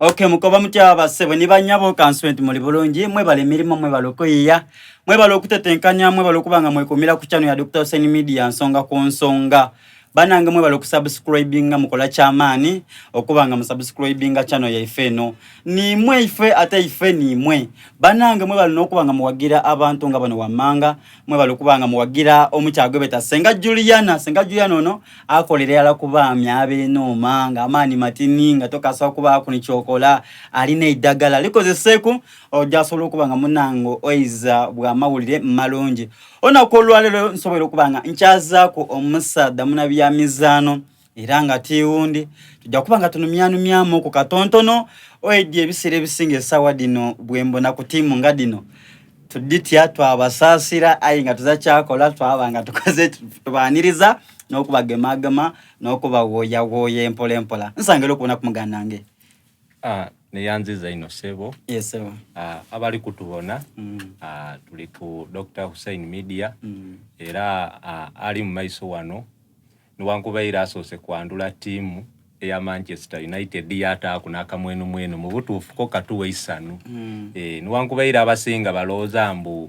Okay, mukoba mutya basebo ni banyabo kanswe nti muli bulungi mwebale emirimu mwebale okuyiya mwebale okutetenkanya mwebale okuba nga mwekumira ku channel ya Dr. Hussein Media nsonga ku nsonga banange mwebale okusubscribinga mukola kyamaani okuba nga musubscribinga channel yaife eno nimwe ife ate ife nimwe banange mwebale n'okuba nga muwagira abantu nga bano wammanga mwebale okuba nga muwagira omukyagwebeta senga Juliana senga Juliana ono akolera yala kubaami ab'enooma nga amaani matini nga tokasobola kubaaku nikyokola alina eddagala likozeseeku ojasobola okuba nga munange oiza bwamawulire malungi olunaku olwaleero nsobola okuba nga nkyazaaku omusaadha munabyamizaano era nga tiwundi tujja kuba nga tunumyanumyamu ku katontono oidi ebiseera ebisinga essaawa dino bwembona ku tiimu nga dino tuditya twabasaasira aye nga tuza kyakola twaba nga tukoze tubaniriza n'okubagemagema n'okubawooyawooya empola empola nsangera okubona ku muganda nge ah, neyanziza ino sebo yes, sebo ah, abali kutubona mm. ah, tuli ku Dr. Hussein Media mm. era ah, ali mu maiso wano Niwankubaire asoose kwandhula ttiimu eya Manchester United yaataaku n'akamwenumwenu, mu butuufu ko katuwa eisanhu. Mm. E, niwankubaire abasinga balowooza mbu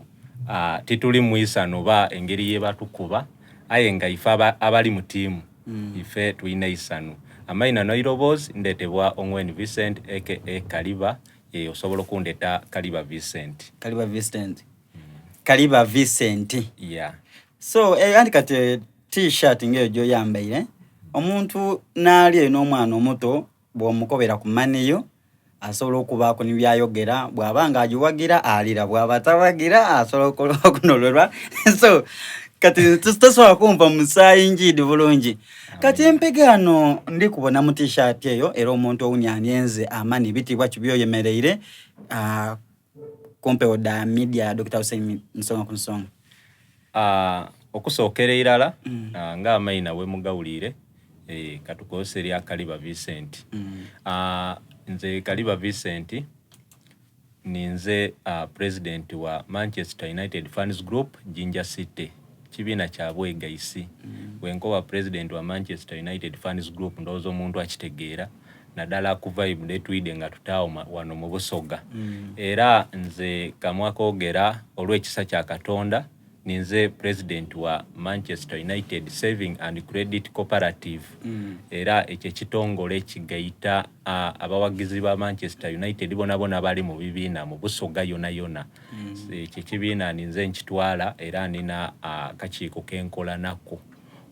uh, tituli mu isanhu oba engeri ye batukuba, aye nga ife abali mu ttiimu mm. ife tulina eisanhu. Amaina n'eiroboozi ndetebwa Ongwen Vincent aka Kaliba, e, osobola okundeta Kaliba Vincent. Kaliba Vincent. Mm. Kaliba Vincent. Yeah. So, eh, anti kati T-shirt ng'eyo gy'oyambaire, omuntu n'ali eyo n'omwana omuto bw'omukobera ku Man U asobola okubaaku ni by'ayogera, bw'aba nga agiwagira alira, bw'aba tawagira asobola okunolerwa so kati tosobola kumpa musaayi njiidi bulungi. Kati empegaano ndi kubona mu T-shirt eyo era omuntu owunya anyenze amani bitiibwa ki by'oyemereire ah, ku mpewo dha media ya Dokita Hussein Nsonga ku Nsonga. Uh, okusookera irala mm. uh, nga amaina wemugawuliire eh, katukozese erya Kaliba Vincent mm. uh, nze Kaliba Vincent ninze uh, president wa Manchester United Fans Group Jinja City kibiina kya bwegaisi mm. wenkoba president wa Manchester United Fans Group ndowooza omuntu akitegeera naddala ku vibe detwide nga tutaawo wano mu Busoga mm. era nze kamwa koogera olw'ekisa kya Katonda ninze president wa Manchester United Saving and Credit Cooperative mm. era ekyo ekitongole kigaita uh, abawagizi ba Manchester United bonabona bali mu bibiina mu Busoga yona yona mm. ekyo ekibiina ninze nkitwala era nina akakiiko uh, kenkola nako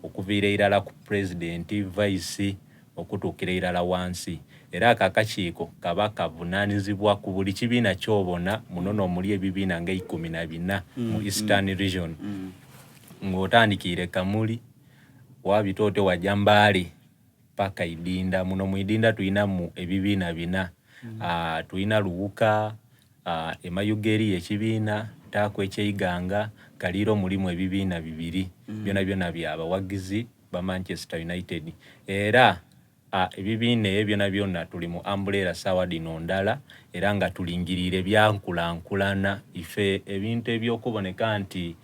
okuviira irala ku president vice okutuukira irala wansi. Era ako akakiiko kaba kavunaanizibwa ku buli kibiina ky'obona muno n'omuli ebibiina nga eikumi na bina mu Eastern Region. Ng'otandikiire Kamuli, waabita otyo waja Mbale paka Idinda. Muno mu Idinda tulinamu ebibiina bina. Tulina Luwuka, E Mayuge eriyo ekibiina, Taaku eky'Eighanga, Kaliiro mulimu ebibiina bibiri byonabyona bya bawagizi ba Manchester United era ebibiina ebyo byonabyona tuli mu ambuleera saawa dhino ndala era nga tulingiriire bya nkulankulana ife ebintu eby'okuboneka nti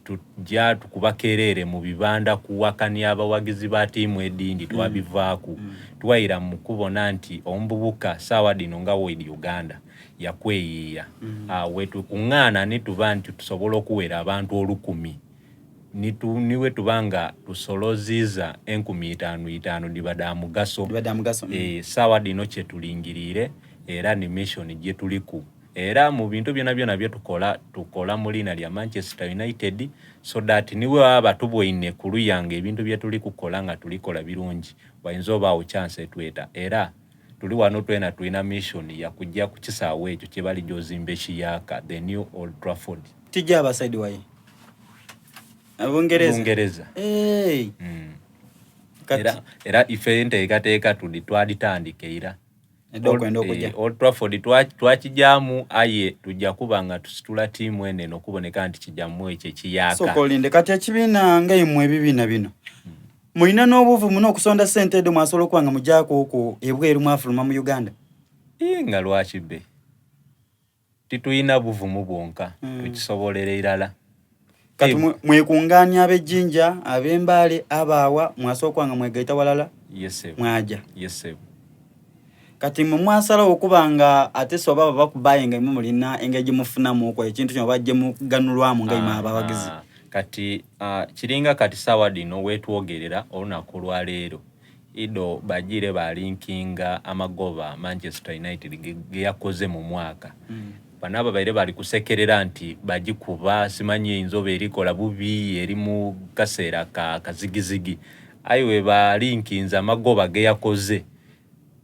tuja tukuba kereere mu bibanda kuwakania abawagizi ba tiimu edhindi twabivaaku. Twaira mu kubona nti omuvubuka saawa dhino nga woidi Uganda yakweyiiya. Wetukungaana ni tuba nti tusobola okuwera abantu olukumi ni wetuba nga tusoloziiza enkumi itaanu itaanu dhiba dha mugaso. Saawa dhino kyetulingiriire era ni mission gyetuliku. Era mu bintu byonabyona bye tukola, tukola mu liina lya Manchester United so that ni bwe baba batubwoine ku luya nga ebintu bye tuli kukola nga tuli kola birungi, wainza obaagho chance etweta. Era tuli wano twena tulina mission ya kuja ku kisaawe ekyo kye balija ozimba ekiyaaka, the new Old Trafford. Tija aba side wayi? Bungereza. Bungereza. Hey. Mm. Era, era ife enteekateeka tudi twaditandika ira. Okwenda okujja. Eh, Old Trafford twakijaamu aye tujja kuba nga tusitula tiimu eno eno okuboneka nti kijamu ekyo ekiyaaka. Sooka olinde kati ekibiina nga imwe ebibiina bino mulina n'obuvumu n'okusonda ssente edho mwasobola okuba nga mujaku okwo ebweru mwafuluma mu Uganda? Ii nga lwaki be titulina buvumu bwonka mm. tukisobolera irala. Kati mwekungaania ab'e Jinja, ab'e Mbale, abaawa mwasobola okuba nga mwegaita walala? Yes, mwaja? Yes, sir. Kati mwe mwasalawo okuba nga ate si oba babakuba aye nga imwe mulina engeri gye mufunamuuku ekintu kino oba gye muganulwamu nga imwe abawagizi. Kati kiringa kati saawa dhino wetwogerera olunaku olwaleero idho bajiire balinkinga amagoba Manchester United geyakoze mu mwaka. Bano ababaire bali kusekerera nti bagikuba simanyi eyinza oba erikola bubi eri mu kaseera ka kazigizigi aye webalinkinze amagoba geyakoze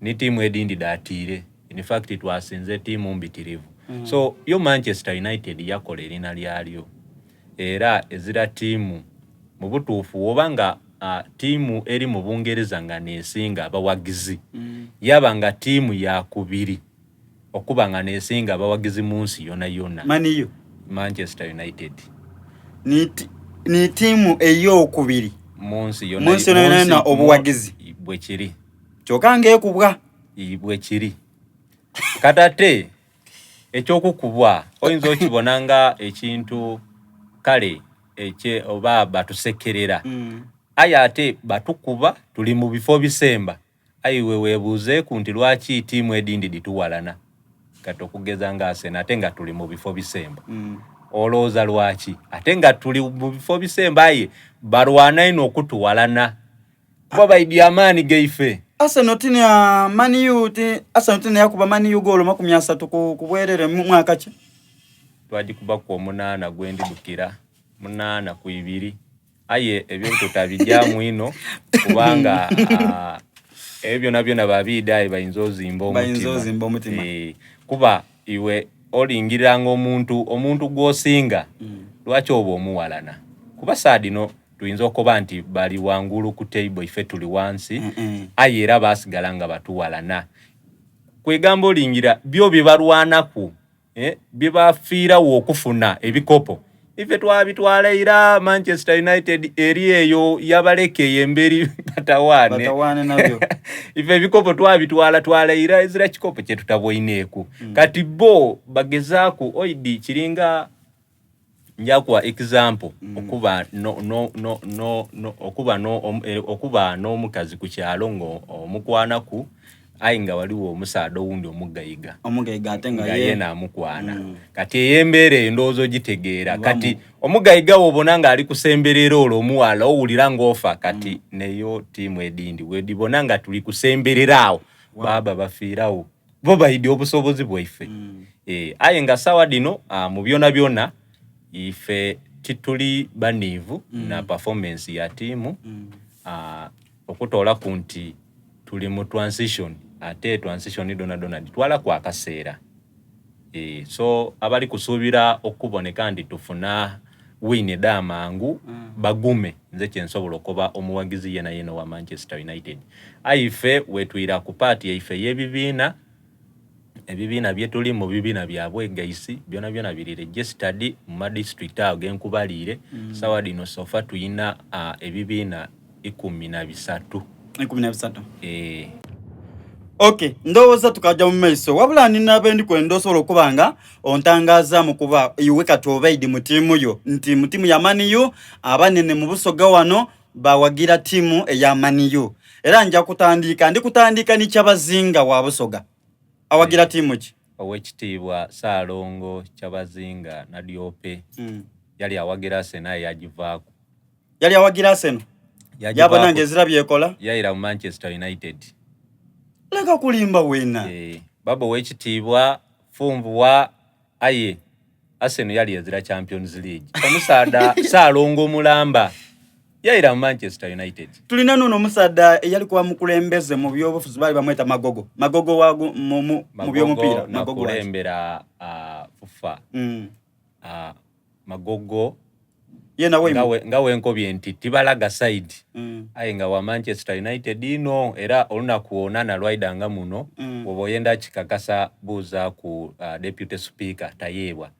ni tiimu edhindi dhatiire. In fact twasinze tiimu mbitirivu. Mm. So yo Manchester United yakola erina lyalyo era ezira tiimu mu butuufu woba nga uh, tiimu eri mu Bungereza nga nesinga abawagizi mm. yaba nga tiimu yakubiri okuba nga nesinga abawagizi mu nsi yona yona. Man U. Manchester United. Ni, ni tiimu eyokubiri mu nsi yona, mu nsi yona, yona obuwagizi bwekiri. Kyoka ng'ekubwa. Bwekiri. Kati ate eky'okukubwa oyinza okibona nga ekintu kale ekye oba batusekerera mm. Aye ate batukuba tuli mu bifo bisemba aye iwe weebuuzeeku nti lwaki tiimu edhindi dhituwalana kati okugeza nga Arsenal ate nga tuli mu bifo bisemba mm. Olowooza lwaki ate nga tuli mu bifo bisemba aye balwana inho okutuwalana Kuba baidhi amaani gaife. Arsenal tini ya Man U ti Arsenal tini yakuba Man U goolo 30 ku ku bwerere mu mwaka ki? Twagikubaku omunaana gwendidhukira, munaana ku ibiri. Aye ebyo tutabijaamu inho kubanga uh, ebyo byonabyona babiidhi aye bayinza ozimba omutima. Bayinza ozimba omutima. E, kuba iwe olingiriranga omuntu omuntu gw'osinga mm. lwaki oba omuwalana? Kuba saa dhino Tuyinza okoba nti bali wangulu ku table ife tuli wansi aye era basigala nga batuwalana. Kwegamba olingira byo byebalwanaku eh, byebafiirawo okufuna ebikopo ife twabitwala ira. Manchester United eri eyo yabaleka eyo emberi batawaane. Batawaane nabyo. Ife ebikopo twabitwala twala ira ezira kikopo kyetutabweineeku. Kati bo bagezaaku oidi kiringa Njakuwa example mm. okuba no no no no no okuba no om, eh, okuba n'omukazi ku kyalo nga omukwanaku aye nga waliwo omusaadha owundi omugaiga omugaiga ate nga ye yena amukwana mm. Kati ey'embeera eyo ndowooza ogitegeera. Kati omugaiga wobona nga ali kusemberera olwo omuwala owulira ng'ofa kati mm. Neyo tiimu edindi wedibona nga tuli kusemberera awo wow. Baba bafiirawo bo baidhi obusobozi bwaife mm. E, aye nga sawa dhino uh, mu byona byona ife tituli baniivu mm. na performance ya tiimu mm. uh, okutoolaku nti tuli mu transition ate transition dhona dhona dhitwalaku akaseera e, so abali kusuubira okuboneka nti tufuna win edh'amangu mm. bagume nze kyensobola okoba omuwagizi yena yena owa Manchester United aye ife wetwira ku paati yaife ey'ebibiina ebibiina byetuli mu bibiina bya bwegaisi byona byona biri registered mu ma district ago genkubaliire mm. Sawa dhino sofa tuyina uh, ebibiina 13 13 e. Ok, ndowooza tukaja mu maiso wabula nina bendi kwenda osobola okuba nga ontangazaamu kuba iwe kati obaidi mu tiimu yo nti mu tiimu ya Man U abanene mu Busoga wano bawagira tiimu eya Man U era nja kutandiika ndi kutandiika ni Kyabazinga wa Busoga awagira eh, tiimu ki? Owekitiibwa Ssaalongo Kyabazinga Nadiope mm. Yali awagira Arsenal aye yagivaaku. Yali awagira Arsenal yabona nga ezira byekola yaira mu Manchester United. Leka kulimba wena eh, baba owekitiibwa funvuwa aye Arsenal yali ezira Champions League omusaadha Ssaalongo mulamba yaira mu Manchester United. Tulina nono omusaadha eyali kuba mukulembeze mu byobufuzi baali bamweta Magogo. Magogo wa mu, mu, mu byomupiira. Magogo nakulembera uh, FUFA mm. uh, Magogo yena we nga wenkobye nti tibalaga side mm. aye nga wa Manchester United ino era olunaku onana lwaidanga muno mm. woba oyenda kikakasa buuza ku uh, deputy speaker Tayebwa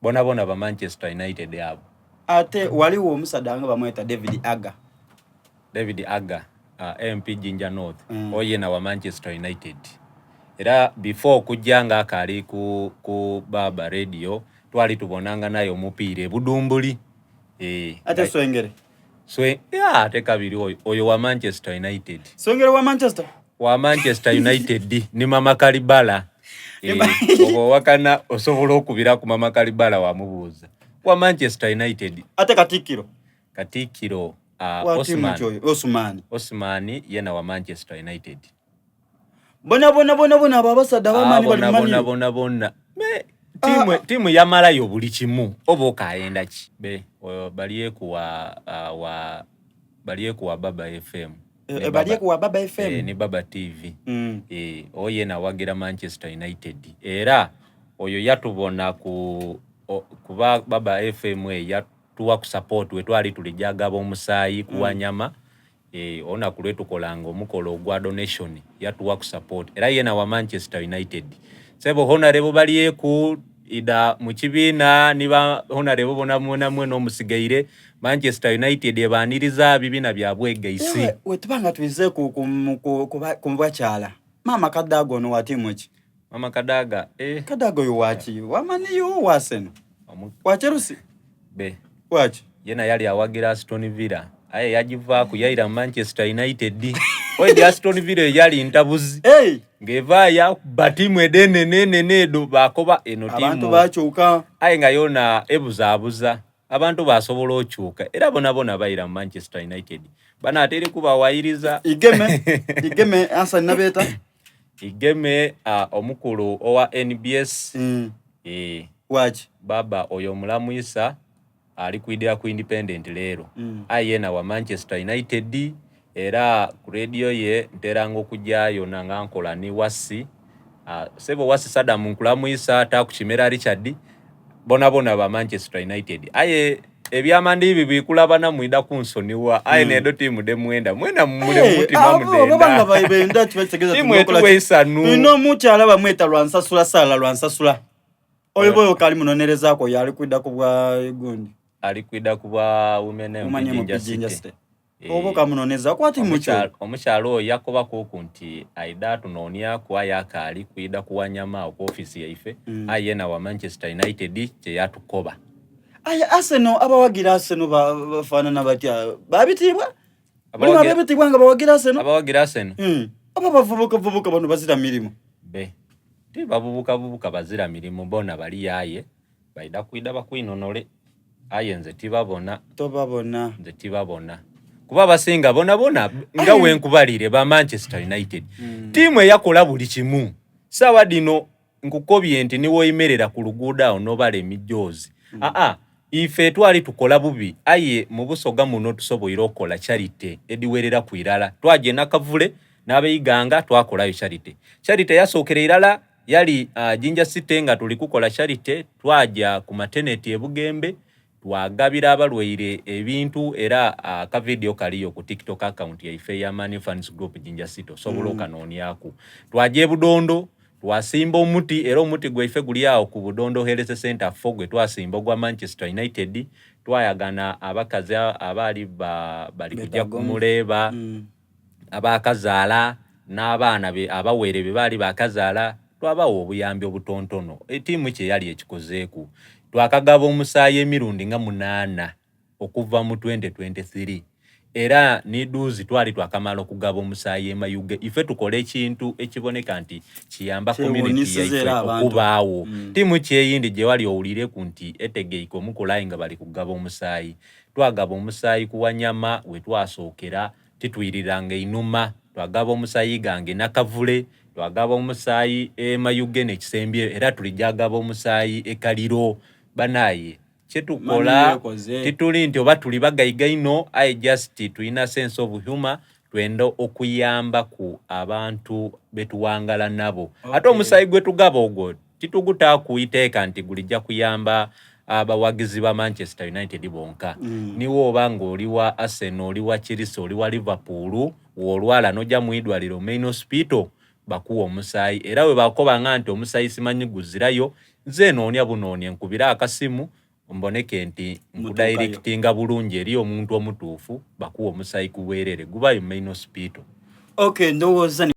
bona bona ba Manchester United abo. Ate waliwo omusaadha nga bamweta David Aga. David Aga uh, MP Jinja North mm. oye na wa Manchester United era before okujja nga akaali ku, ku baba radio twali tubonanga naye omupiira ebudumbuli eh, ate Swengere Swe, ya, ate kabiri oyo oyo wa Manchester United. Swengere wa Manchester. Wa Manchester United ni Mama Kalibala. Eh, oba owakana osobola okubira ku Mama Kalibala wamubuuza. Wa Manchester United. Ate Katikkiro? Katikkiro uh, Osman. Osman. Osman yena wa Manchester United. Bona bona bona bona abo abasadda abamaani bali bona bona bona. Me timu ah. timu yamalayo buli kimu oba okayenda ki? Be oyo balyeku wa uh, wa balyeku wa Baba FM. Eh, eh, balyeku wa Baba FM. Eh, ni Baba TV. Mm. Eh, oye na wagira Manchester United. Era oyo yatubona ku o, kuba Baba FM e yatuwa ku support we twali tulijagaba omusaayi kuwanyama. Mm. Eh, olunaku lwetukolanga omukolo ogwa donation yatuwa ku support era yena wa Manchester United sebo honorable balyeku ida mu kibiina ni ba honorable bona mwena mwena omusigaire Manchester United ebaniriza bibiina bya bwegaisi wetuba nga twize ku, ku, ku, ku, ku bakyala maama Kadaga ono wa tiimu ki mama Kadaga eh. Kadaga oyo waki wamaniyo wa Arsenal wa Chelsea be waki yena yali awagira Aston Villa aye yagivaaku yaira Manchester United oidi Aston Villa eyali ntabuzi hey. ng'eva yakuba tiimu edenenenene edo bakoba eno abantu bakyuka aye nga yona ebuzaabuza abantu basobola okyuka era bona bona baira mu Manchester United banaatera kubawayiriza igeme igeme ansa nabeeta igeme uh, omukulu owa NBS mm. e, waki baba oyo omulamwisa ali kwidira ku independent leero mm. aye yena wa Manchester United era ku radio ye nteranga okujyayo nanga nkola ni wasi uh, sebo wasi Sadam nkulamwisa takukimera Richard bona bona ba Manchester United aye ebyama ndibi bikulaba namwida kunsoniwa aye mm. nedo tiimu de mwenda mwena mule hey, mutima mudenda benda tiimu etuweisanu ino mukyala bamweta lwansasula sala lwansasula oyo boyo kali munonerezaako yali kwida ku bwa gundi ali kwida ku bwa women MP Jinja City eh, oba kamunoneza kwati mucho omukyalo oyo yakoba kuku nti aida atunoonyaku aye akaali kwida kuwanyama ku ofiisi yaife mm. aye yena wa Manchester United kyeyatukoba aye Arsenal abawagira Arsenal bafaanana batya babitiibwa mulimu abebitiibwa nga bawagira Arsenal abawagira Arsenal mm. oba bavubuka vubuka bano bazira mirimu be ti bavubuka bubuka bazira mirimu bona bali yaye baida kwida bakwinonole aye nze tibabona tobabona nze tibabona kuba abasinga bona bona nga wenkubalire ba Manchester United mm. tiimu eyakola buli kimu sawa dino nkukobye nti niwoyimerera ku luguudo awo nobala emijoozi mm. aa ife twali tukola bubi aye mu busoga muno tusoboire okola charity ediwerera ku irala twaje nakavule n'abeiganga twakolayo charity charity yasookera irala yali uh, Jinja City nga tuli kukola charity twaja ku maternity e Bugembe twagabira abalwaire ebintu era aka uh, video kaliyo ku TikTok account yaife ya Money Funds Group Jinja City osobola mm. okanoonyaku twaja e Budondo twasimba omuti era omuti gwaife guli awo ku Budondo Health Center 4 gwe twasimba ogwa Manchester United twayagana abakazi abaali bali kujja kumuleeba mm. abakazaala n'abaana be abawere be baali bakazaala twabawa obuyambi obutontono etiimu kye yali ekikozeeku twakagaba omusaayi emirundi nga munaana okuva mu 2023 era ni duuzi twali twakamala okugaba omusaayi emayuge ife tukola ekintu ekiboneka nti kiyamba community yaife okubaawo mm. tiimu kyeyindi gye wali owulireku nti etegeike omukolayi nga bali kugaba omusaayi twagaba omusaayi ku wanyama we twasookera titwiriranga einhuma twagaba omusaayi gange nakavule twagaba omusaayi e mayuge nekisembyeyo era tulija gaba omusaayi e kaliro banaye kyetukola tituli nti oba tuli bagaiga inho aye just tulina sense of humor twenda okuyamba ku abantu betuwangala nabo okay. Ate omusaayi gwetugaba ogwo titugutaaku iteeka nti gulijja kuyamba abawagizi ba Manchester United bonka mm. niwe oba nga oli wa Arsenal oli wa Chelsea oli wa Liverpool wolwala noja mu idwaliro main hospital bakuwa omusaayi era we bakoba nga nti omusaayi simanyi guzirayo nze noonia bunoonia nkubira akasimu mboneke nti nkudirectinga bulungi eri omuntu omutuufu bakuwa omusaayi ku bwerere gubayo main hospital okay ndowooza.